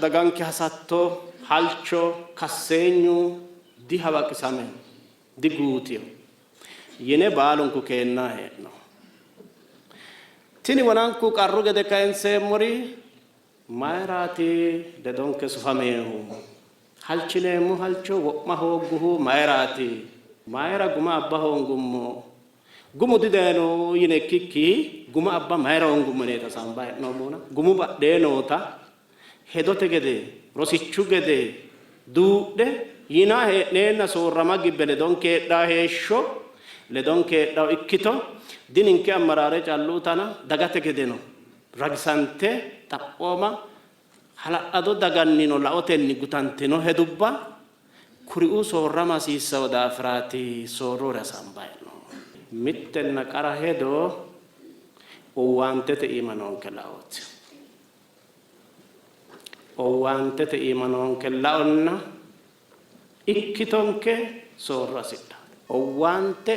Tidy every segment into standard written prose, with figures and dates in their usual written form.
Daganke hasatto, halcho, kasseenyu dihawaqisame, diguutino yine baalunku keennanni hee'noommo. Tini wonanku qarru gede kayinseemmori mayiraati ledonke sufaminohu? Halchineemmo halcho wo'ma hoogguhu mayiraati? Mayira guma abba hoongummo? Gumu didayino yine ikkikki guma abba mayira hoongummo yineeti hasaambanni hee'noommohuna gumu badhee noota hedote gede, rosichu gede duudhe yinanni hee'neenna soorrama gibbe ledonke heedhanno heeshsho, ledonke heedhanno ikkito dininke ammaraare calluutana dagate gedeno ragisante xaphooma hala'lado dagannino laotenni gutantino hedubba kuriuu soorrama hasiissanno daafiraati soorrore hasaambanni hee'noommohu. Mittenna qara hedo owaantete iima noonke laooti. Owaantete iima noonke laonna ikkitonke soorro hasidhanno. Owaante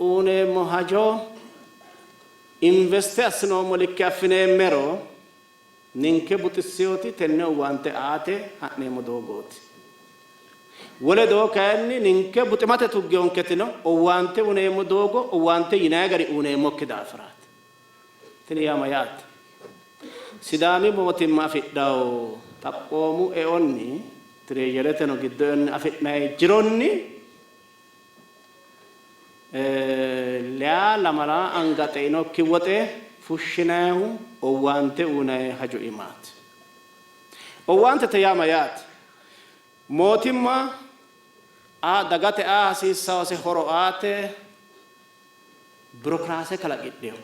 uyneemmo hajo investe assinoommo likke affineemmero ninke buxissinoti tenne owaante aate ha'neemmo doogooti. Wole doogo kayinni ninke buximate tugginonketino owaante uyneemmo doogo owaante yinanni gari uyneemmokki daafiraati. Tini yaa mayyaate? Sidaami mootimma afidhanno xaphoomu eonni tirezhereteno giddo eonni afi'nanni jironni leyaa lamala anga xeinokki woxe fushshinannihu owaante uynanni hajo iimaati. Owaantete yaa mayyaate? Mootimma dagate aa hasiissannose horo aate Birokiraase kalaqidhino.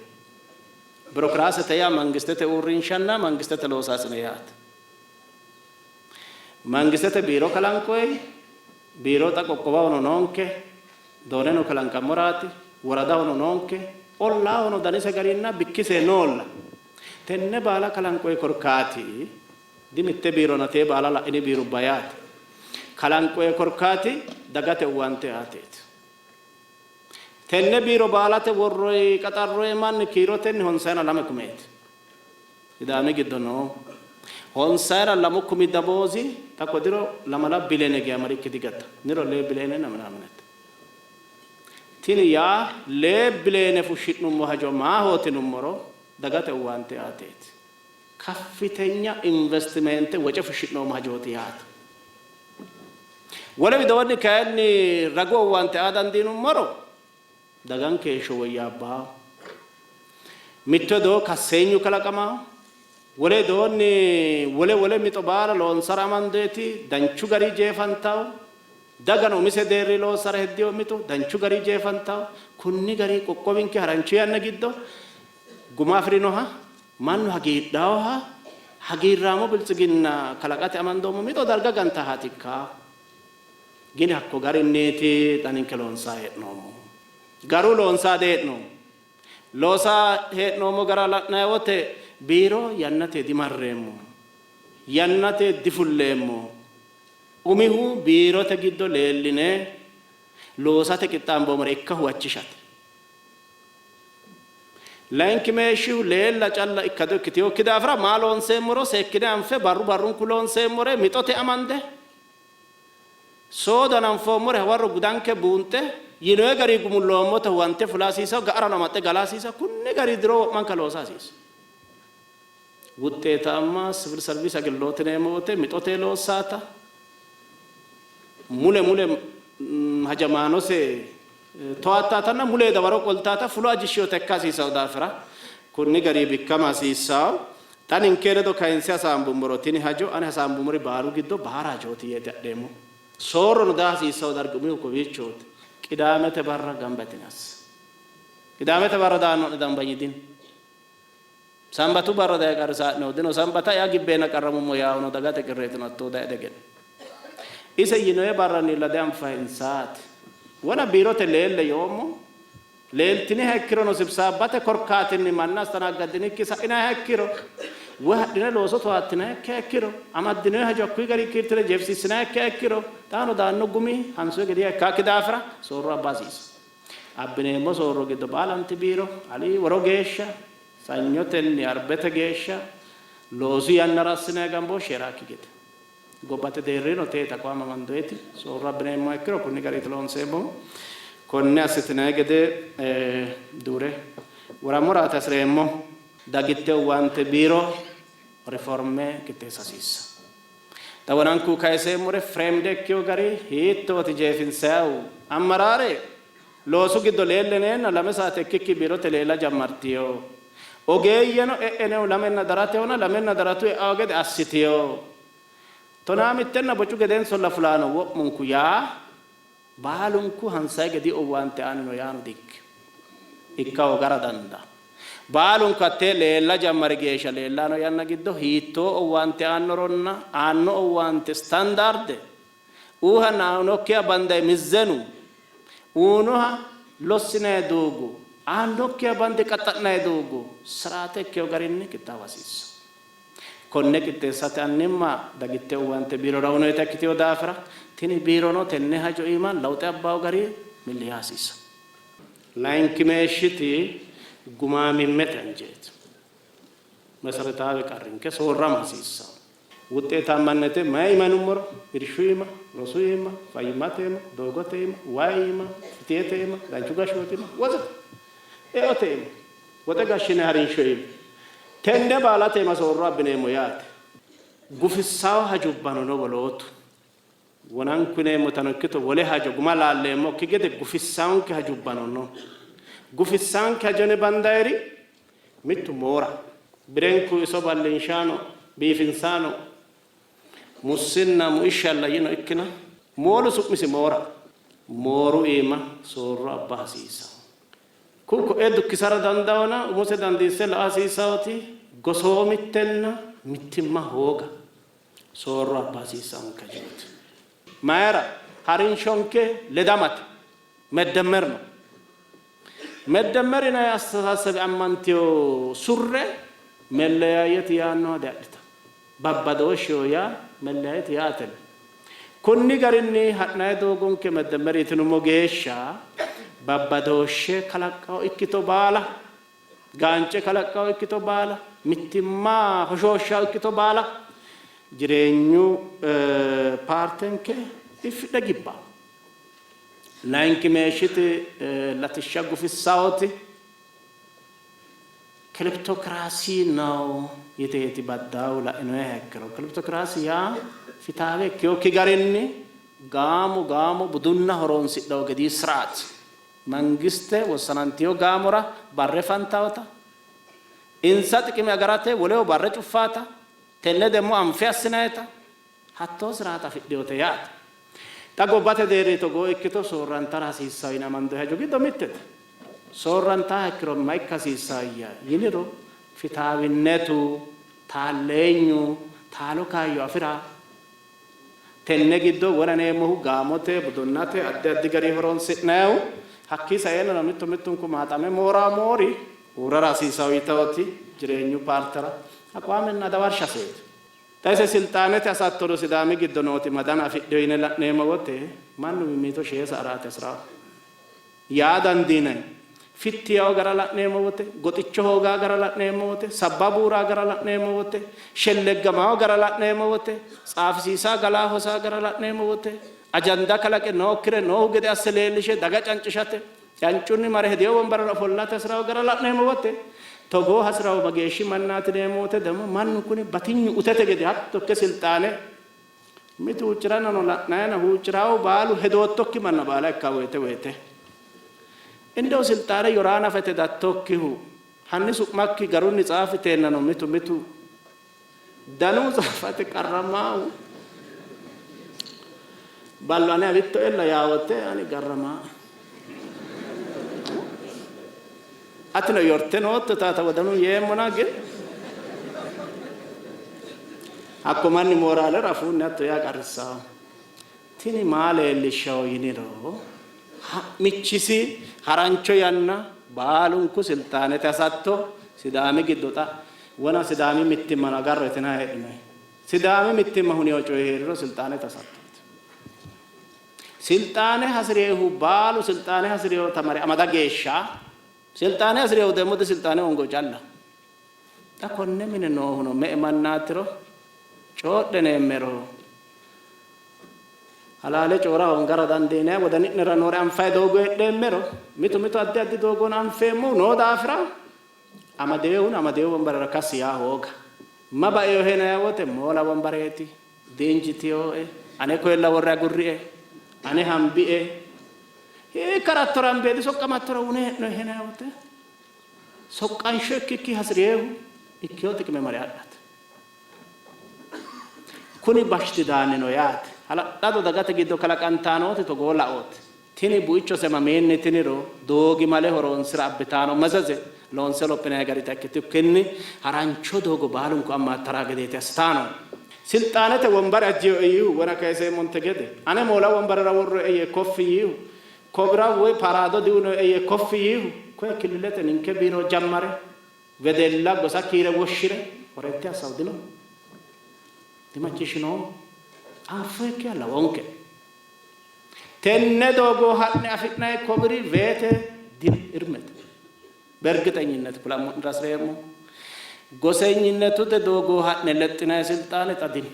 Birokiraasete yaa mangistete uurrinshanna mangistete loosaasine yaate. Mangistete biiro kalanqoyi, biiro xa qoqqowahono noonke, zooneno kalanqammoraati, woradahono noonke, ollaahono danise garinna bikkise noolla. Tenne baala kalanqoyi korkaati di mitte biirona tee baala la'ini biirubba yaate. Kalanqoyi korkaati dagate owaante aateeti. Tenne biiro baalate worroyi qaxarroyi manni kiirotenni honsayina lame kumeeti. Sidaami giddo noo honsayina lamu kumi damoozi xa ko diro lamala bileene geya marikki digatta. Niro lee bileenenna minaaminete. Tini yaa lee bileene fushshi'nummo hajo maahooti yinummoro dagate owaante aateeti. Kaffitenya investimeente woce fushshi'noommo hajooti yaate. Wole widoonni kayinni ragu owaante aa dandiinummoro daganke heeshsho woyyaabbanno. Mitto widoonni kasseenyu kalaqamanno, wole widoonni wole wole mixo baala loonsara amandoyiti danchu garinni jeefantanno. Dagano umise deerrinni loossara heddino mixo danchu garinni jeefantanno. Konni garinni qoqqowinke harancho yanna giddo guma afi'rinoha, mannu hagiidhannoha, hagiirraamo biltsiginna kalaqate amandoommo mixo darga gantahaati ikka? Gini hakko garinniiti xa ninke loonsanni hee'noommohu. Garu loonsanni dihee'noommo. Loosa hee'noommo gara la'nanni wote biiro yannate dimarreemmo, yannate difulleemmo. Umihu biirote giddo leelline loosate qixxaamboommore ikka huwachishate. Layinkimeeshshihu leella calla ikkado ikkitinokki daafira maa loonseemmoro seekkine anfe barru barrunku loonseemmore mixote amande soodo hananfoommore hawarro gudanke buunxe yinoyi garii gumulloommota huwante fula hasiisanno, ga'arano amaxxe gala hasiisanno, kunni garii diro wo'manka loosa hasiisanno. Wuxxeetaamma sivil serviise agelgiloot yineemmo wote mixote loossaata mule mule hajamaanose towaattaatanna mule dawaro qoltaata fulo ajishshinota ikka hasiissanno daafira kunni garii bikkama hasiissanno. Xa ninke ledo kayinse hasaambummoro tini hajo ani hasaambummori baalu giddo baara hajooti yee diadheemmo. Soorrono daa hasiissanno dargi umihu kowiichooti. Qidaamete barra gamba yitine asse. Qidaamete barra daanno'ne dambanyi dino. Sambatu barra daye qarrisaa'nehu dino. Sambata ea gibbeenna qarramummo yaawuno dagate qirreetino hattoo daye degeno. Ise yinoe barrannilla dianfayi insaati. Wona biirote leelle yoommo. Leeltiniha ikkirono sibsaabbate korkaatinni manna astanaagaddinikki sa'inanniha ikkiro, woy hadhine looso towaattinannikkiha ikkiro, amaddinoyi hajo hakkuyi garinni kiirtine jeefisiissinannikkiha ikkiro, xaano daanno gumi hansoyi gedeeha ikkaakki daafira soorro abba hasiissanno. Abbineemmo soorro giddo baalanti biiro ali woro geeshsha, Sanyotenni Arbete geeshsha loosu yannara assinanni gambooshshi hee'raakki gede. Gobbate deerrino tee taqwaama amandoyeti soorro abbineemmoha ikkiro kunni gariiti loonseemmohu. Konne assitinanni gede duure worammoraati hasireemmo. Dagitte owaante biiro riforme qixxeessa hasiissa. Xa wonanku kayiseemmore framed ikkino gari hiittooti jeefinsayihu? Ammaraare loosu giddo leelleneenna lame saate ikkikki biirote leella jammartino. Ogeeyyeno e'enehu lamenna daratehona lamenna daratu e'awo gede assitino. Tonaa mittenna bocu gedensolla fulaano wo'munku yaa baalunku hansayi gedi owaante aanni no yaano dikkino. Ikka hoogara dandaanno. Baalunku hattee leella jammari geeshsha leellano yanna giddo hiittoo owaante aannoronna aanno owaante standarde uuhanna aanokkiha bandayi mizzenu, uunoha lossinayi doogo, aannokkiha bande qaxxa'nayi doogo siraate ikkino garinni qixxaawa hasiissanno. Konne qixxeessate annimma dagitte owaante biirora uyinoyita ikkitino daafira tini biirono tenne hajo iima lawuxe abbawo gari milli yaa hasiissanno. Layinkimeeshshiti gumaamimmete anjeeti. Meseretaawe qarrinke soorrama hasiissanno. Wuxxeetaammannete mayi iima yinummoro irshu iima, rosu iima, fayyimmate iima, doogote iima, wayi iima, fitihete iima, danchu gashshooti iima, wozete eote iima, woxe gashshine harinsho iima, tenne baalate iima soorro abbineemmo yaate. Gufissawo hajubbano no wolootu. Wonanku yineemmotano ikkito wole hajo guma laalleemmokki gede gufissawonke hajubbano no. Gufissaanke hajo yine bandayiri mittu moora. Birenku iso ballinshaano, biifinsaano, mussinna muishshalla yino ikkina moolu su'misi moora. Mooru iima soorro abba hasiissanno. Ku'u ko'ee dukkisara dandaawona umose dandiisse la'a hasiissawoti gosoomittenna mittimma hooga soorro abba hasiissannonke hajooti. Mayira? Harinshonke ledamate, meddemmer no. Meddemmer yinanni astesaasebe ammantino surre melleyayyet yaannoha diadhitanno. Babbadooshsheho yaa melleyayyet yaatella. Konni garinni ha'nanni doogonke meddemmer yitinummo geeshsha babbadooshshe kalaqqanno ikkito baala, gaance kalaqqanno ikkito baala, mittimma hoshooshshanno ikkito baala jireenyu paartenke iffidhe gibbanno. Layinkimeeshshiti latishsha gufissawoti kiliptokiraasi no yiteeti baddaawu la'inoeha ikkiro, kiliptokiraasi yaa fitaawe ikkinokki garinni gaamo gaamo budunna horoonsidhawo gedii siraati. Mangiste wossanantino gaamora barre fantawota, insa xiqime agarate woleho barre cuffaata, tenne demmo anfe assinayita, Hattoo siraata afidhinote yaate. Xa gobbate deerrinni togoo ikkito soorrantara hasiissanno yine amandoonni hajo giddo mittete. Soorrantaaha ikkiro ma ikka hasiissayya yiniro fitaawinnetu, taalleenyu, taalo kaayyo afi'ra, tenne giddo wonaneemmohu gaamote, budunnate, addi addi garinni horonsi'nayihu, hakkii saeennano mittu mittunku maaxame moorawo moori uurrara hasiisanno yitawoti jireenyu paartera aqwaamenna adawarshaseeti. Xa ise silxaanete hasattono Sidaami giddo nooti ma dana afidhino yine la'neemmo wote mannu mimmito shee sa''araati hasi'rannohu yaa dandiinanni. Fittiyao gara la'neemmo wote, goxicho hoogaa gara la'neemmo wote, sabba buuraa gara la'neemmo wote, shelleggamao gara la'neemmo wote, tsaafisiisaa galaa hosaa gara la'neemmo wote, ajanda kalaqe nookkire noohu gede asse leellishe daga cancishate Cancunni mare hedino wombarera ofollate hasi'ranno gara la'neemmo wote, togoo hasi'rannohu mageeshshi mannaati yineemmo wote ደግሞ mannu kuni batinyu utete gede hatto ikke silxaane mitu huucci'rannano la'nayina huucci'raahu baalu hedoottokki manna baala ikka woyite woyite indew silxaane yoraa nafa ite dattokkihu hanni su'makki garunni tsaafiteennano mitu mitu danu tsaafate qarramaahu ballo ane awittoella yaa wote ani garramaa atino yorte nootto taata wodanu yeemmona gin hakko manni mooraalera afuunni hatto yaa qarrissawo tini maa leellishshawo yiniro ha'michisi harancho yanna baalunku silxaanete hasatto Sidaami giddo xa wona Sidaami mittimmano agarro yitinanni heedhinoyi. Sidaami mittimma hunino coyi hee'riro silxaanete hasattooti. Silxaane hasi'rinohu baalu silxaane hasi'rinota mare amada geeshsha silxaane hasi'rinohu demmo disilxaane hoongo calla. Xa konne mine noohuno me''e mannaatiro coodheneemmero. Halaale coyi'ra hoongara dandiinanni, wodani'nera noore anfanni doogo heedheemmero, mitu mitu addi addi doogono anfeemmohu noo daafira, amadeehun amadeehu wombarera kassi yaa hooga. Ma baeohe yinanni wote, moola wombareeti, diinjitinoe, ane koyella worre agurrie, ane hambie, hiikka harattora hambie, disoqqamattora wune hee'nohe yinanni wote, soqqansho ikkikki hasi'riehu ikkino xiqime mare adhate. Kuni bashti daanni no yaate. Hala'lado dagate giddo kalaqantanni nooti togoo laooti. Tini buichose mamiinni tiniro doogimale horoonsira abbitanno mezaze loonse lophinanni garita ikkitukkinni harancho doogo baalunku ammaattara gedeeti assitanno. Silxaanete wombare ajjinoe yiihu wona kayiseemmonte gede, ane moola wombarera worroe yee koffi yiihu, kobira woy paraado diuyinoe yee koffi yiihu, koye killilete ninke biiro jammare Wedella gosa kiire woshshi're horeette assahu dino? Dimacciishshinoommo? Anfoyikkiha lawonke. Tenne doogo ha'ne afi'nanni kobiri veete dino, irmete. Bergixenyinnet kulammo'nera hasi'reemmo. Gosenyinetute doogo ha'ne lexxinanni silxaane xa dino.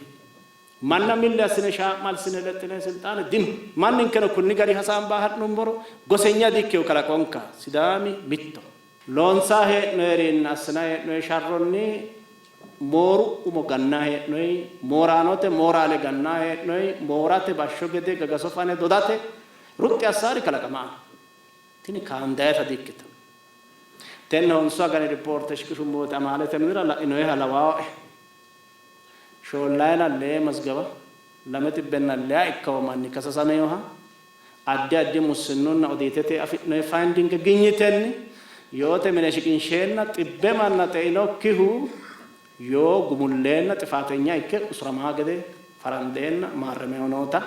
Manna milli assine shaa'malsine lexxinanni silxaane dino. Manninkeno kunni gari hasaambaa ha'nummoro gosenya dikkino kalaqonka. Sidaami mitto. Loonsanni hee'noyirinna assinanni hee'noyi sharronni mooru umo gannanni hee'noyi, mooraanote mooraale gannanni hee'noyi, moorate bashsho gede gagaso fane dodate ruxxi assaari kalaqamanno. Tini kaandayita di-ikkitino. Tenne honsu agani rippoorte shiqishummo wote amaalete minira la'inoyiha lawaae. Shoollayina lee mazgaba, lame xibbenna leya ikkawo manni kasasaminoha, addi addi mussinnunna odiitete afi'noyi fayindinge ginyitenni yoote mine shiqinsheenna xibbe manna xeinokkihu yoo gumulleenna xifaatenya ikke usuramaa gede farandeenna maarramewo noota,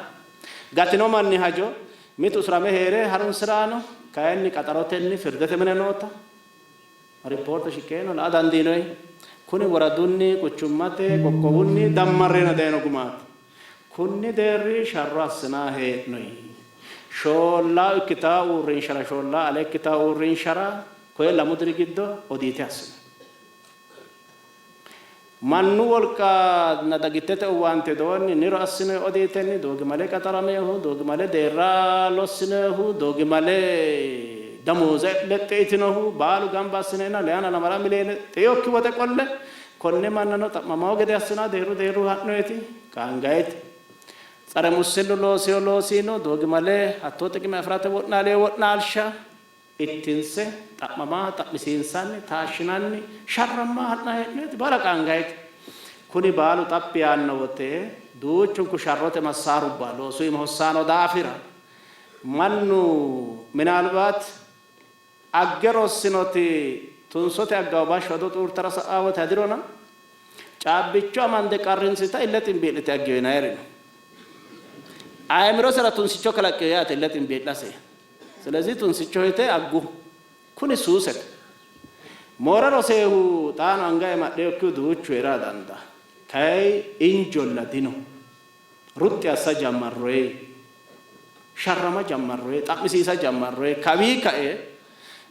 gatino manni hajo mitu usurame hee're harunsiraano kayinni qaxarotenni firdete mine noota rippoorte shiqqeena la'a dandiinoyi. Kuni woradunni, quchummate, qoqqowunni dammarreena dayino gumaati. Kunni deerri sharro assinanni hee'noyi. Shoollaa ikkitaa uurrinshara shoollaa ale ikkitaa uurrinshara koye lamu diri giddo odiite assinoyi. Mannu wolqanna dagittete owaante widoonni niro assinoyi odiitenni doogimale qaxaraminohu, doogimale deerra lossinoyihu, doogimale damooze lexxe itinohu baalu gamba assineenna leyana lamala miliyoone xeinokki woxe qolle konne mannano xa'mamanno gede assinanni deerru deerru ha'noyiti qaangayite. Tsare mussinnu loosino loosino, doogimale hattoo xiqime afi'rate wo'naalino wo'naalsha ittinse xa'mama xa'misiinsanni taashshinanni sharramma ha'nanni hee'noyiti baala qaangayite. Kuni baalu xaphi yaanno wote duuchunku sharrote massaarubba loosu iima hossanno daafira mannu minaalbaat Agge rossinoti tunsote aggawo bashsho ado xuurtara sa'aa wote hadirona caabbicho amande qarrinsita ille ximbii'lite aggino yinayiri no. Ayimirosera tunsicho kalaqqino yaate ille ximbii'lase. Silezi tunsicho yite aggu. Kuni suusete. Moora roseehu xaano anga emadhinokkihu duuchu hee'rara dandaa. Kayi injolla dino. Ruxxi assa jammarroyi. Sharrama jammarroyi. Xa'misiisa jammarroyi. Kawii kae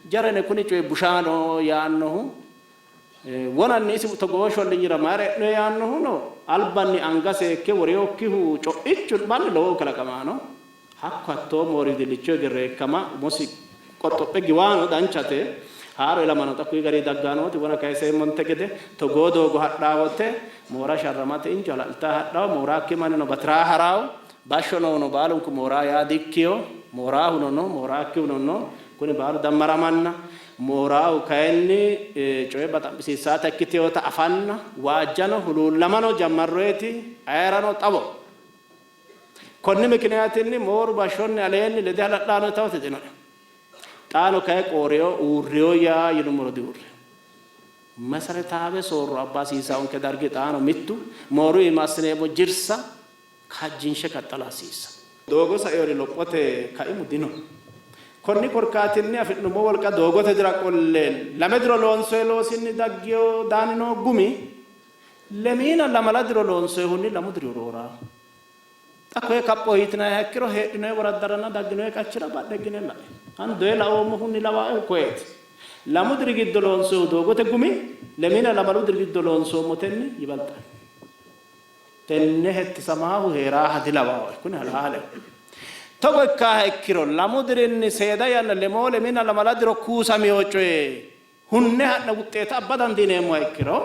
jarene kuni coyi bushaano yaannohu wonanni isi togoo shollinyira mayira e'noe yaannohuno albanni anga seekke worewokkihu co'ichu manni lowohu kalaqamaano. Hakku hattoo moori dilicho egerreekkama umosi qoxxophe giwaano danchate. Haaro ilamano xa kuyi garii daggaa nooti wona kayiseemmonte gede togoo doogo hadhaa wote moora sharramate injo hala'litaa hadhawo. Mooraakki mannino batiraa harawo. Bashsho noohuno baalunku mooraa yaa dikkiyo. Mooraahuno no, mooraakkihuno no. Kuni baalu dammaramanna mooraahu kayinni coye baxamisiissaata ikkitewota afanna waajjano huluullamano jammarroyeti ayerano xawo. Konni mikiniyaatinni mooru bashshonni aleenni lede hala'lano yitawoti dinoe. Xaano kayi qooriyo uurriyo yaa yinummoro diuurrino. Meseretaawe soorro abba hasiisaonke dargi xaano mittu mooru iima assineemmo jirsa kaajjinshe qaxxala hasiissa. Doogo saiori lophote kaimu dino. Konni korkaatinni afi'nummo wolqa doogote dira qolle lame diro loonsoyi loosinni daggino daanni noo gumi lemiina lamala diro loonsoyihunni lamu diri rooranno. Xa koye kapho yitinanniha ikkiro heedhinoyi woraddaranna dagginoyi qachira badhe higgine la'e. Ani doye laoommohunni lawaaehu koyeeti. Lamu diri giddo loonsoyihu doogote gumi lemiina lamalu diri giddo loonsoommotenni yibalxanno. Tenne hettisamaahu hee'raaha dilawaae. Kuni halaaleho. Togo ikkaaha ikkiro lamu dirinni seeda yanna lemoo lemina lamala diro kuusamino coye hunne ha'ne wuxxeeta abba dandiineemmoha ikkiro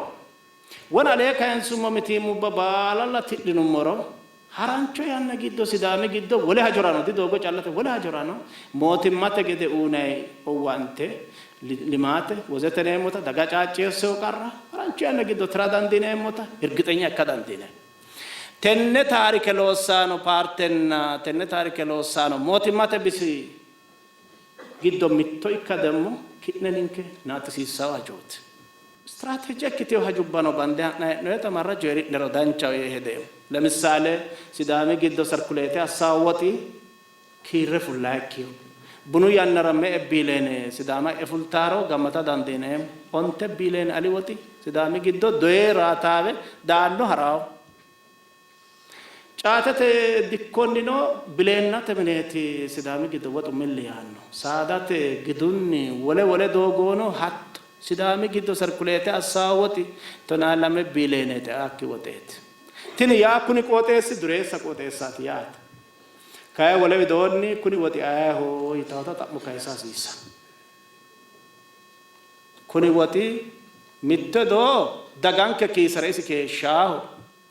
wona alee kayinsummo mitiimmubba baalalla tidhinummoro harancho yanna giddo Sidaami giddo wole hajorano di doogo callate wole hajorano mootimmate gede uynanni owaante limaate wozete yineemmota daga caacceessino qarra harancho yanna giddo tira dandiineemmota irgixenya ikka dandiineemmo. Tenne taarike loossano paartenna tenne taarike loossano mootimmate bisi giddo mitto ikka demmo ki'ne ninke naaxxisiissanno hajooti. Istiraateeje ikkitino hajubbano bande ha'nanni hee'noyita marra coyi'ri'nero danchaho yee hedeemmo. Lemissaale, Sidaami giddo serkuleete assanno woxi kiirre fullayikkiho. Bunu yannara me''e biileene Sidaama e'e fultaaro gammata dandiineemmo. Onte biileene ali woxi Sidaami giddo doyee raataawe daanno ha'ranno. Caatete dikkonnino bileennate mineeti Sidaami giddo woxu milli yaanno. Saadate, gidunni, wole wole doogoono hatto. Sidaami giddo serkuleete assanno woxi 12 biileene xe'akki woxeeti. Tini yaa kuni qooxeessi dureessa qooxeessaati yaate. Kayi wole widoonni kuni woxi ayeho yitawota xa'mo kayisa hasiissanno. Kuni woxi mitto doo daganke kiisera isi keeshshaaho.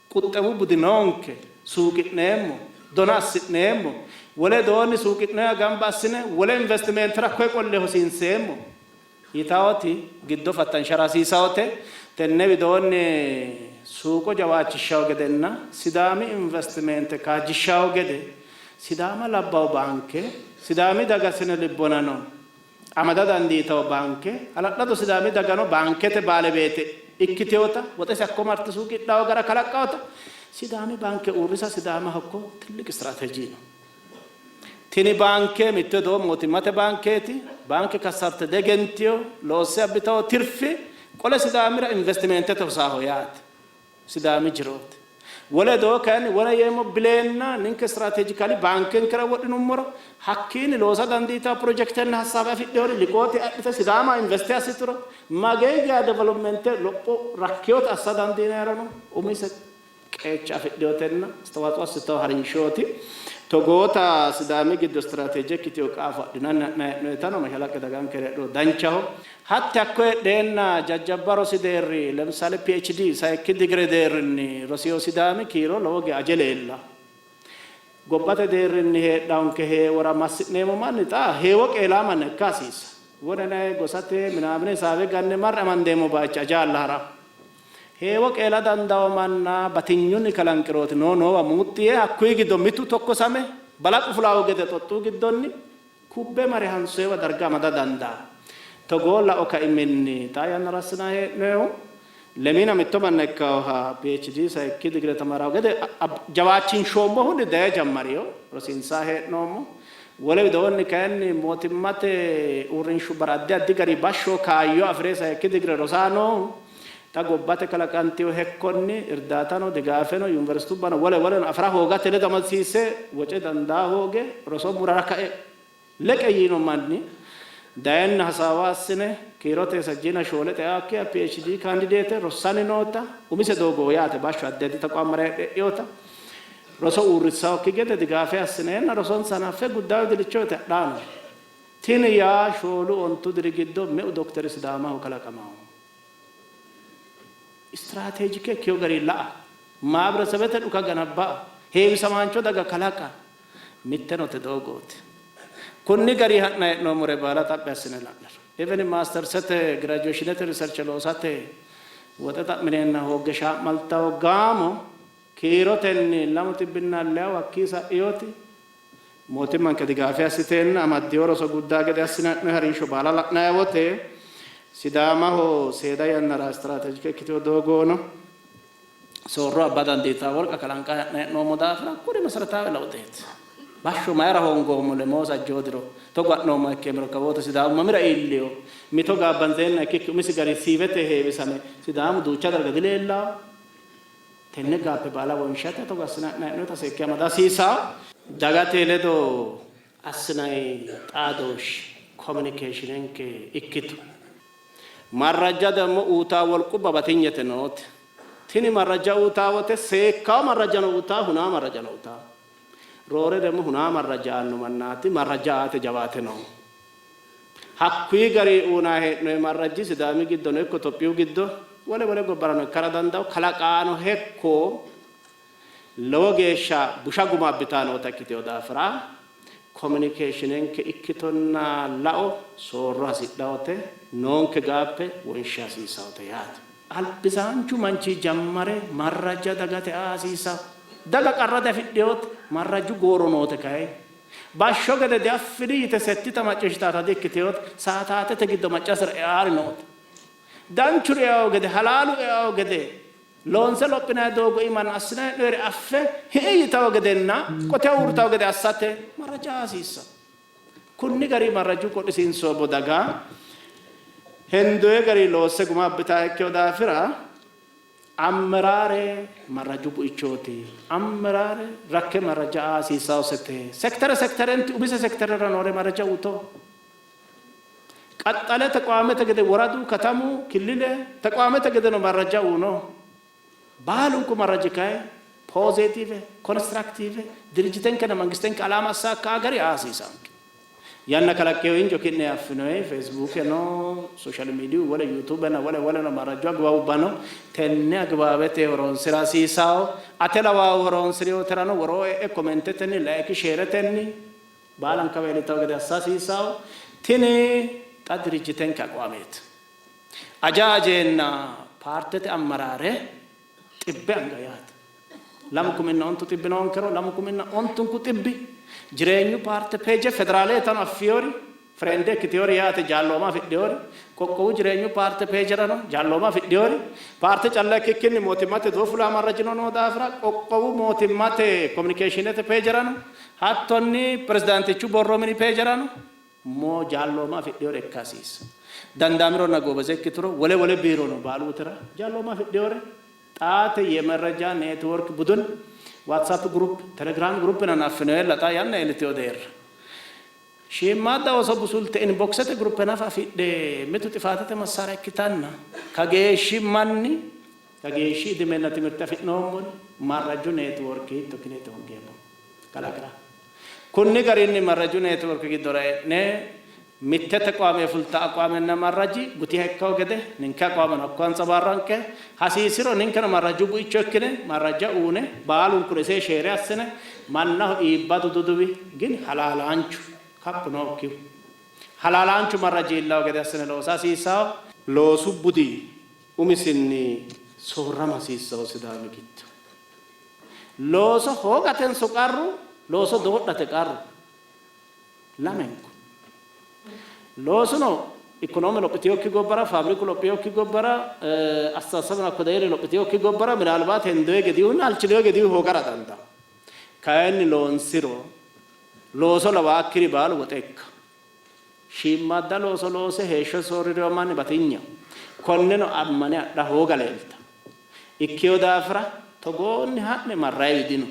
Quxxewu budi noonke, suuqi'neemmo, dona assi'neemmo, wole doonni suuqi'noyiha gamba assine wole investimeentera koye qolle hosiinseemmo yitawoti giddo fattanshara hasiisawote. Tenne widoonni suuqo jawaachishshawo gedenna Sidaami investimeente kaajjishshawo gede Sidaama labbawo baanke Sidaami daga sine libbonano amada dandiitawo baanke hala'lado Sidaami dagano baankete baalebeete ikkitinota woxese hakko marte suuqidhawo gara kalaqqawota Sidaami baanke uurrisa Sidaamaho hakko tilliq istiraateji no. Tini baanke mitto doo mootimmate baankeeti. Baanke kassarte diegentino, loosse abbitawo tirfi qole Sidaamira investimeentete hosaaho yaate. Sidaami jirooti. Wole doo kayinni wona yeemmo bileenna ninke istiraateejikali baankenkera wodhinummoro hakkiinni loosa dandiitanno pirojektenna hassaabe afidhinori liqoote adhite Sidaama investe assituro mageyi geya developmente lopho rakkinota assa dandiinayrono umise qeecha afidhinotenna astawaatsoo assitanno harinshooti. Togoota Sidaami giddo istiraateeje ikkitino qaafo adhinanni ha'nanni hee'noyitano mashalaqqe dagankera heedhuro danchaho. Hatti hakko heedheenna jajjabba rosi deerri lemissale PHD sayikki digire deerrinni rosino Sidaami kiiro lowo geya aje leella. Gobbate deerrinni heedhawonke heewora massi'neemmo manni xa heewo qeelaa manna ikka hasiissa. Wonanayi gosate minaamine hisaabe ganne marre amandeemmo bayichi ajaalla ha'ra. Heewo qeela dandawo manna batinyunni kalanqirooti noo noowa muuxxi yee hakkuyi giddo mitu tokkosame balaqu fulaawo gede xoxxuu giddonni kubbe mare hansoyiwa darga amada dandaa. Togoo lao kaiminni xaa yannara assinanni hee'noyihu lemiina mitto manna ikkawoha PHD sayikki digire tamarawo gede jawaachinshoommohunni daye jammarino rosiinsanni hee'noommo. Wole widoonni kayinni mootimmate uurrinshubbara addi addi gari bashsho kaayyo afi're sayikki digire rosanni noohu xa gobbate kalaqantino hekkonni irdaatano, digaafeno, yuniversitubbano wole woleno afi'ra hoogate ledo amadisiisse woce dandaa hooge roso murara kae leqe yiino manni dayenna hasaawa assine kiirote sajjiina shoole xeaakkiha PHD kaandideete rossanni noota umise doogo yaate bashsho addi addi taqwaammara heedhe e'inota roso uurrissannokki gede digaafe assineenna rosonsa hanaffe guddaawe dilicho yite adhaano. Tini yaa shoolu ontu diri giddo meu dokteri Sidaamaho kalaqamanno? Istiraateejike ikkino garinni la''a, maabiresebete dhuka ganabba'a, heewisamaancho daga kalaqa mittenote doogooti. Kunni garinni ha'nanni hee'noommore baala xaphi assine la'niro, even maastersete giraajuweeshinete riserche loosate woxe xa'mineenna hoogge shaa'maltanno gaamo kiirotenni lamu xibbinna leyawu hakkii sa'inoti mootimmanke digaafe assiteenna amaddino roso guddaa gede assine ha'noyi harinsho baala la'nanni wote Sidaamaho seeda yannara istiraateejike ikkitino doogono soorro abba dandiitanno wolqa kalanqanni ha'nanni hee'noommo daafira kuri meseretaawe lewuteeti. Bashsho mayira hoongoommo lemoo sajjoo diro togo ha'noommoha ikkeemmero kawoote Sidaamu mamira iillino? Mito gaabbanzeenna ikkikki umisi gari siivete heewisame Sidaamu duucha darga dileellanno. Tenne gaabbe baala wonshate togo assinanni hee'noonnita seekke amada hasiissanno. Dagate ledo assinanni xaadooshshi, communicationenke ikkito. Marrajja demmo uytanno wolqubba batinyete noote. Tini marrajja uytaa wote seekkawo marrajjano uytaa, hunaa marrajjano uytaa. Roore demmo hunaa marrajja aanno mannaati marrajja aate jawaate noohu. Hakkuyi garii uynanni hee'noyi marrajji Sidaami giddono ikko Itophiyu giddo wole wole gobbarano ikkara dandawo kalaqaano hekko lowo geeshsha busha guma abbitanni noota ikkitino daafira kominikeeshinenke ikkitonna lao soorro hasidhawote noonke gaappe wonsha hasiissawote yaate. Albisaanchu manchi jammare marrajja dagate aa hasiissawo. Daga qarra diafidhinote, marrajju gooro noote kayinni. Bashsho gede diaffini yite settita macciishshitata di''ikkitinote, saataatete giddo maccasira eaari noote. Danchuri eao gede, halaalu eao gede, loonse lophinanni doogo iimanna assinanni hee'noyere affe hi'i yitao gedenna qoteho uurritao gede assate marraja aa hasiissanno. Kunni gari marraju qodhisiinsoommo daga hendoye gari loosse guma abbitannoha ikkino daafira Ammeraare marraju buichooti. Ammeraare rakke marraja aa hasiissaosete. Sektere sekterenti umise sekterera noore marraja uyto. Qaxxale tequwaamete gede woradu, katamu, killile tequwaamete gedeno marraja uyno. Baalunku marraji kay poozeetiive, konistiraaktiive, dirijjitenkenna mangistenke alaama assaakka gari aa hasiisaanke. Yanna kalaqqino injo ki'ne affinoyi, Feesibuukeno, soshal miidiyu, wole yuutuubena wole woleno marrajju agiwaawubba no. Tenne agiwaawete horoonsira hasiisawo. Ate lawaawu horoonsirinoterano woroo e'e komentetenni, layiki, sheeretenni baalankawa iillitawo gede assa hasiisawo. Tini xa dirijjitenke aqwaameeti. Aja ajeenna paartete ammaraare xibbe anga yaate. Lamu kuminna ontu xibbi noonkero, lamu kuminna ontunku xibbi Jireenyu paarte peeje federaaleetano affiyori, fireende ikkitiyori yaate jaallooma afidhiyori, qoqqowu Jireenyu paarte peejerano jaallooma afidhiyori, paarte calla ikkikkinni mootimmate doo fulaa marrajino noo daafira qoqqowu mootimmate kominikeeshiinete peejerano hattonni pirezidaantichu borro mini peejerano moo jaallooma afidhiyore ikka hasiissa. Dandaamironna goobeze ikkituro wole wole biirono baaluutira jaallooma afidhiyore xaate yemerreja neetiwork budun, WhatsApp group, Telegram group nanaffinoyella xaa yanna iillitino deerra. Shiimmaadda ooso busulte inboxete groupe nafa afidhe mitu xifaatete massaara ikkitanna kageeshshi manni kageeshshi idimenna timirte afi'noommori marraju neetiwork hiitto ikkineeti hongeemmo kalaqira. Kunni garinni marraju neetiworke giddora e'ne mitte tequwaame fulta aqwaamenna marraji gutiha ikkawo gede ninke aqwaameno hakko antsabaarranke hasiisiro ninkeno marraju buicho ikkine marrajja uune baalunkuri ise sheere assine mannaho iibbadu duduwi gin halaalaanchu kaphu nookkihu halaalaanchu marraji iillawo gede assine loosa hasiissawo. Loosu budi umisinni soorrama hasiissawo Sidaami giddo. Looso hoogatenso qarru, looso doodhate qarru? Lamenku. Loosuno ikonoome lophitinokki gobbara, faabriku lophinokki gobbara, astasasabuno hakko deerri lophitinokki gobbara minaalbaat hendoyi gedihunna halchinoyi gedihu hoogara dandaanno. Kayinni loonsiro looso lawaakkiri baalu woxe ikka. Shiimmaadda looso loose heeshshosi soorririno manni batinyeho. Konneno ammane adha hooga leeltanno. Ikkino daafira togoonni ha'ne marrayiwi dino.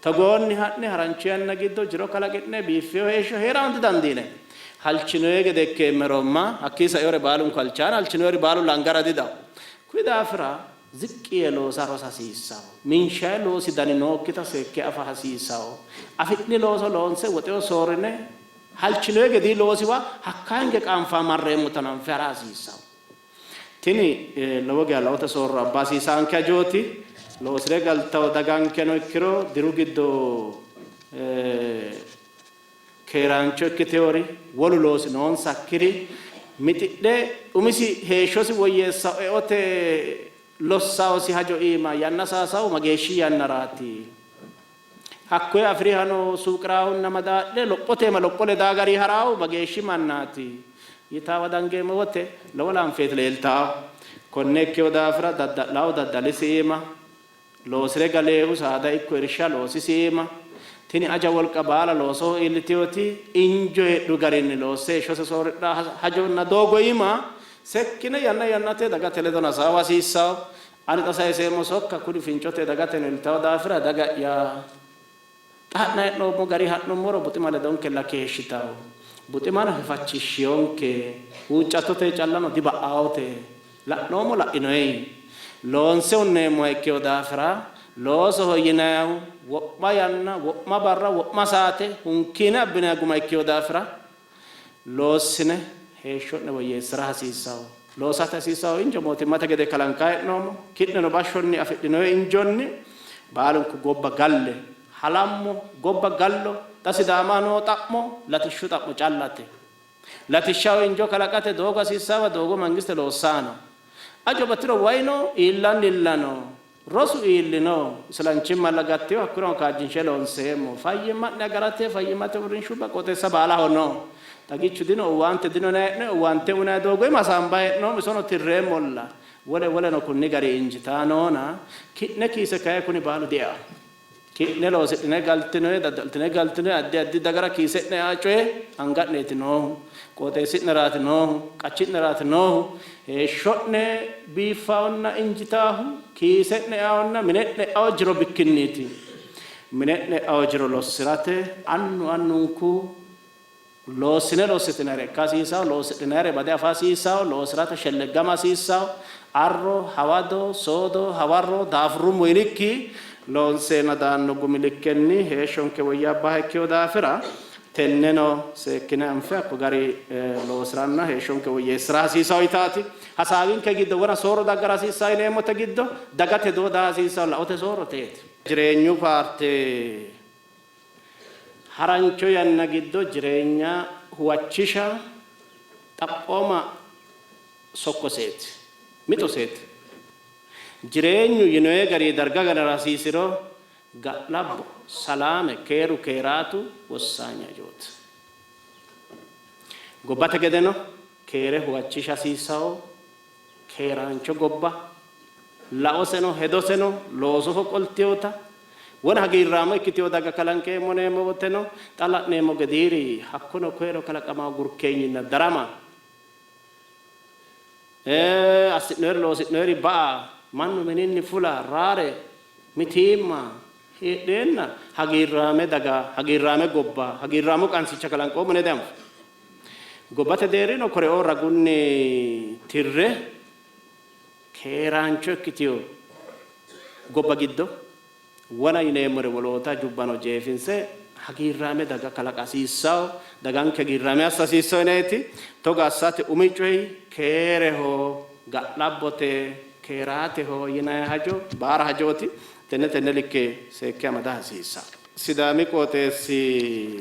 Togoonni ha'ne harancho yanna giddo jiro kalaqi'ne biiffino heeshsho hee'rano didandiinanni. Halchinoyi gede ikkeemmeromma hakkii sainore baalunku halchaano, halchinoyiri baalu langara didawo. Kuyi daafira ziqqi yee loosa rosa hasiissanno. Minshayi loosi dani nookkita seekke afa hasiissanno. Afi'ni looso loonse woxeho soorrine halchinoyi gedii loosiwa hakka hinge qaanfa marreemmotano anfe ha'ra hasiissanno. Tini lowo geya laote soorro abba hasiisaanke hajooti. Loosi're galtawo dagankeno ikkiro diru giddo keeraancho ikkitewori wolu loosi noonsakkiri mixidhe umisi heeshshosi woyyeessawo eote lossawosi hajo iima yanna saasawo mageeshshi yannaraati? Hakkoye afi'rihano suuqi'raahunna madaadhe lophote iima lopho ledaa gari ha'raahu mageeshshi mannaati? Yitaawa dangeemmo wote lowo laanfeeti leeltaahu. Konne ikkino daafira dadda'laahu daddalisi iima, loosi're galeehu saada ikko irsha loosisi iima, tini aja wolqa baala loosoho iillitinoti injo heedhu garinni loosse heeshshose soorridhaa hajonna doogo iima sekkine yanna yannate dagate ledo hasaawa hasiissanno. Ani xa sayiseemmo sokka kuni fincote dagateno iiltanno daafira daga'ya xa ha'nanni hee'noommo gari ha'nummoro buxima ledonkella keeshshitanno. Buximano hifachishshionke. Huuccattote callano diba'aote. La'noommo la'inoyi. Loonse hunneemmoha ikkino daafira loosoho yinayihu wo'ma yanna, wo'ma barra, wo'ma saate hunkiine abbinayi guma ikkino daafira loossine heeshsho'ne woyyeessi'ra hasiissanno. Loosate hasiissanno injo mootimmate gede kalanqanni hee'noommo. Ki'neno bashshonni afidhinoonni injonni baalunku gobba galle, halammo, gobba gallo. Xa Sidaamaho noo xa'mo latishshu xa'mo callate. Latishshaho injo kalaqate doogo hasiissaawa doogo mangiste loossanni no. Ajo batiro way no, iillannilla no. Rosu iillino, islanchimmalla gattino, hakkurano kaajjinshe loonseemmo. Fayyimma'ne agarate fayyimmate uurrinshubba qooxeessa baalaho no. Xagichu dino, owaante dino yinanni hee'noonni, owaante uyinanni doogo iima hasaambanni hee'noommo, isono tirreemmolla. Wole woleno kunni gari injitaa noona, ki'ne kiise kayi kuni baalu dieanno. Ki'ne loosidhine galtinoyi, dadda'litine galtinoyi addi addi dagara kiise'ne aa coye anga'neeti noohu, qooxeessi'neraati noohu, qachi'neraati noohu, heeshsho'ne biiffaahunna injitaahu kiise'ne eahonna mine'ne eao jiro bikkinniiti. Mine'ne eao jiro lossi'rate annu annunku Loossine lossitinayre ikka hasiisawo, loosidhinayre bade afa hasiissawo, loosirate shelleggama hasiissawo, arro, hawado, soodo, hawarro daafurrummo yinikki loonseenna daanno gumi likkenni heeshshonke woyyaabbaha ikkino daafira tenneno seekkine anfe hakko gari loosiranna heeshshonke woyyeessira hasiisawo yitaati. Hasaawinke giddo wona soorro daggara hasiissawo yineemmote giddo dagate hedo daa hasiissawo laote soorro teeti. Jireenyu paarte Harancho yanna giddo jireenya huwachisha xaphooma sokkoseeti, mixoseeti. Jireenyu yinoye gari darga ganara hasiisiro ga'labbo, salaame, keeru, keeraatu wossaanye hajooti. Gobbate gedeno keere huwachisha hasiissawo, keeraancho gobba, laoseno hedoseno loosoho qoltinota, wona hagiirraamo ikkitino daga kalanqeemmo yineemmo woteno xa la'neemmo gediiri hakkono koyeno kalaqamanno gurkeenyinna darama, assi'noyiri loosi'noyiri ba'a, mannu mininni fula, raare, mitiimma heedheenna hagiirraame daga, hagiirraame gobba, hagiirraamo qansicha kalanqoommo yine dianfanni. Gobbate deerrino koreoo ragunni tirre keeraancho ikkitino gobba giddo wona yineemmore woloota hajubbano jeefinse hagiirraame daga kalaqa hasiissanno, daganke hagiirraame assa hasiissanno yineeti. Togo assate umi coyi keereho, ga'labbote, keeraateho yinanni hajo baara hajooti. Tenne tenne likke seekke amada hasiissanno. Sidaami qooxeessi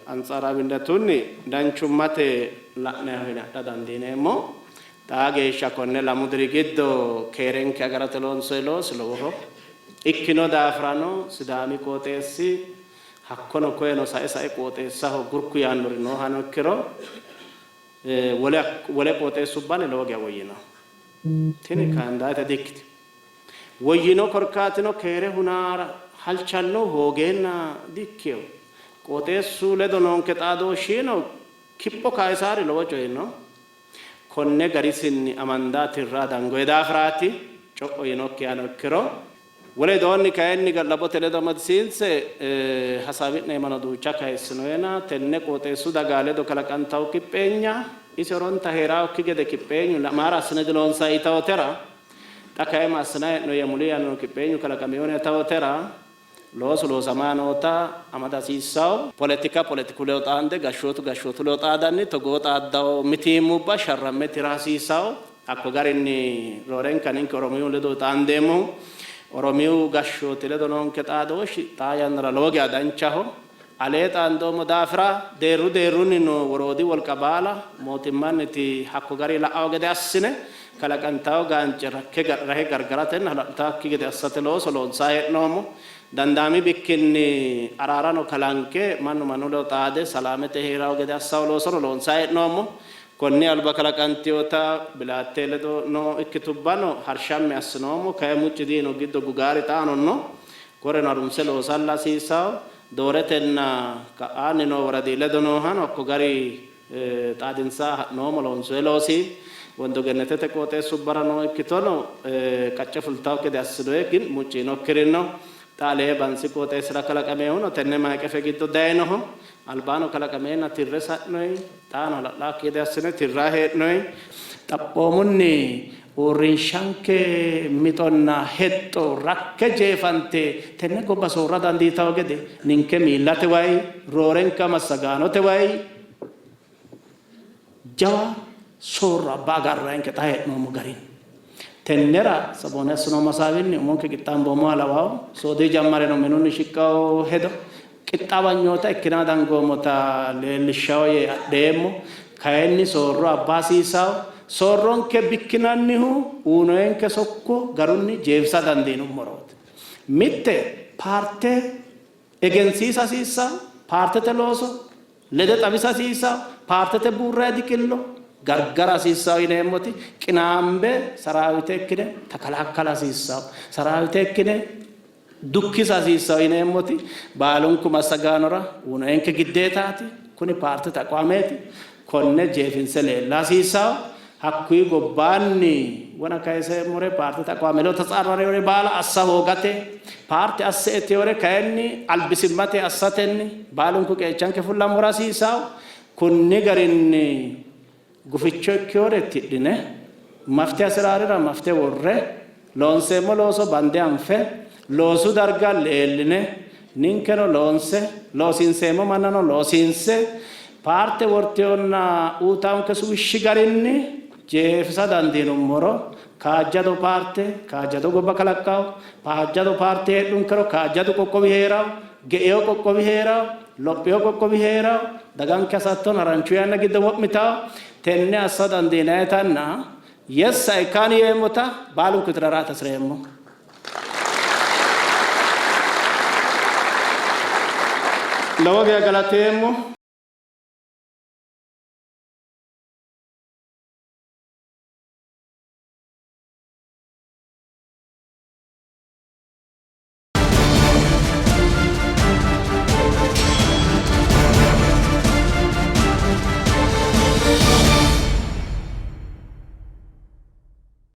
Antsaarawinnatunni danchummate la'nayiho yine adha dandiineemmo. Xaa geeshsha konne lamu diri giddo keerenke agarate loonsoyi loosi lowoho. Ikkino daafirano Sidaami qooxeessi hakkono koyeno sae sae qooxeessaho gurku yaannori noohano ikkiro wole wole qooxeessubbanni lowo geya woyyino. Tini kaandaayete dikkitino. Woyyino korkaatino keere hunara halchannohu hoogeenna dikkino. Qooxeessu ledo noonke xaadooshshino kipho kayisaari lowo coyi no. Konne garisinni amanda tirra dangoye daafiraati co'o yinokkihano ikkiro. Wole widoonni kayinni ga'labbote ledo amadisiinse hasaawi'neemmano duucha kayissinoena tenne qooxeessu daga ledo kalaqantanno kipheenya isi horonta hee'raokki gede kipheenyu maara assine diloonsanni yitawotera Xa kayi ma assinanni hee'noyya? Muli yannano kipheenyu kalaqaminoha tawotera loosu loosamanni noota amada hasiissanno. Poletika poletiku ledo xaande, gashshootu gashshootu ledo xaadanni togoo xaaddanno mitiimmubba sharramme tira hasiissanno. Hakko garinni roorenka ninke Oromiyu ledo xaandeemmohu Oromiyu gashshooti ledo noonke xaadooshshi xaa yannara lowo geya danchaho. Alee xaandoommo daafira deerru deerrunni noo woroodi wolqa baala mootimmanniti hakko gari la'anno gede assine kalaqantanno gaance rakke rahe gargaratenna hala'litannokki gede assate looso loonsanni hee'noommo. Dandaami bikkinni araarano kalanqe mannu mannu ledo xaade salaamete hee'ranno gede assanno loosono loonsanni hee'noommo. Konni alba kalaqantinota Bilaatte ledo noo ikkitubbano harshamme assinoommo. Kayi mucci diino giddo gugaari xaano no. Koreno harunse loosalla hasiissanno. Dooretenna ka'aanni noo woradi ledo noohano hakko gari xaadinsanni ha'noommo loonsoonni loosi. Wondo Gennetete qooxeessubbara noo ikkitono qacce fultannokki gede assinoye, gin mucci yiinokkiri no. Xa alee Bansi qooxeessira kalaqaminohuno tenne maaeqefe giddo dayinoho. Albaano kalaqameenna tirre sa'noyi, xaano hala'lannokki gede assine tirranni hee'noyi. Xaphoomunni Uurrinshanke mixonna hexxo rakke jeefante tenne gobba soorra dandiitanno gede ninke miillate way, roorenka massagaanote way jawa soorro abba agarranninke xa hee'noommo garinni. Tennera sabooni assinoommo hasaawinni umonke qixxaamboommoha lawanno. Soodii jammareno minunni shiqqanno hedo qixxaawanyoota ikkina dangoommota leellishshanno yee adheemmo. Kayinni soorro abba hasiissanno. Soorronke bikkinannihu uyinoyenke sokko garunni jeefisa dandiinummorooti. Mitte paarte egensiisa hasiissanno, paartete looso lede xawisa hasiissanno, paartete buurrayi diqillo gargara hasiissanno yineemmoti qinaambe saraawite ikkine takalaakkala hasiissanno, saraawite ikkine dukkisa hasiissanno yineemmoti baalunku massagaanora uyinoyenke giddeetaati. Kuni paartete aqwaameeti. Konne jeefinse leella hasiissanno. Hakkuyi gobbaanni wona kayiseemmore paartete aqwaame ledo tatsarrareore baala assa hoogate, paarte asse etewore kayinni albisimmate assatenni baalunku qeechanke fullammora hasiissanno. Kunni garinni guficho ikkewore tidhine mafte hasi'raarira mafte worre loonseemmo looso bande anfe loosu darga leelline ninkeno loonse loosiinseemmo mannano loosiinse paarte worteyonna uuytaonke suwishshi garinni jeefisa dandiinummoro kaajjado paarte kaajjado gobba kalaqqawo, kaajjado paarte heedhunkero kaajjadu qoqqowi hee'rawo, ge'eyo qoqqowi hee'rawo, lophiyo qoqqowi hee'rawo, daganke hasattono haranchu yanna giddo wo'mitawo. Tenne assa dandiinayitanna yes I can yeemmota baalunku tiraraata hasireemmo. Lowo geya galateemmo.